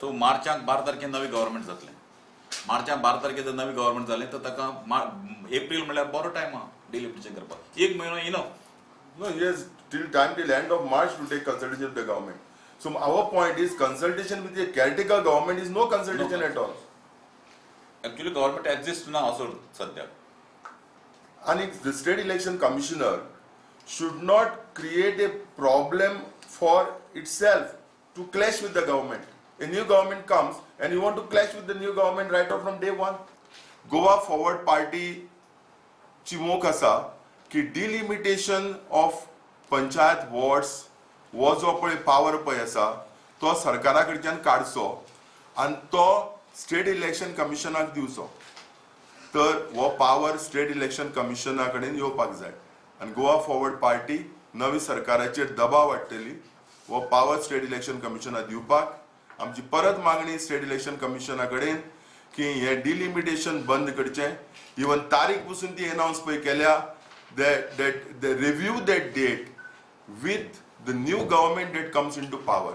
So मार्चाक 12 तारखे नवी गव्हर्मेंट जातलें. मार्चाक 12 तारखे जर नवी गव्हर्मेंट जालें तर ताका एप्रील म्हणल्यार बरो टायम आहा डिलिमिटेशन करपाक. एक म्हयनो enough. No, yes, till time till end of March to take consultation with the government. So our point is consultation with a caretaker government is no consultation No. at all. Actually government exist ना असो सद्याक. And the state election commissioner should not create a problem for itself to clash with the government. A new government comes and you want to clash with the new government right off from day one. Goa Forward Party ची मोख आसा की delimitation of panchayat wards हो जो पळय power पळय आसा तो सरकारा कडच्यान काडचो आनी तो स्टेट इलेक्शन कमिशनाक दिवचो. तर हो पावर स्टेट इलेक्शन कमिशना कडेन येवपाक जाय आनी गोवा फॉरवर्ड पार्टी नवी सरकाराचेर दबाव हाडटली हो पावर स्टेट इलेक्शन कमिशनाक दिवपाक. आमची परत मागणी स्टेट इलेक्शन कमिशना कडेन की हें डिलिमिटेशन बंद करचें. इवन तारीख पसून ती एनावन्स पळय केल्या, that they review that date with the new government that comes into power.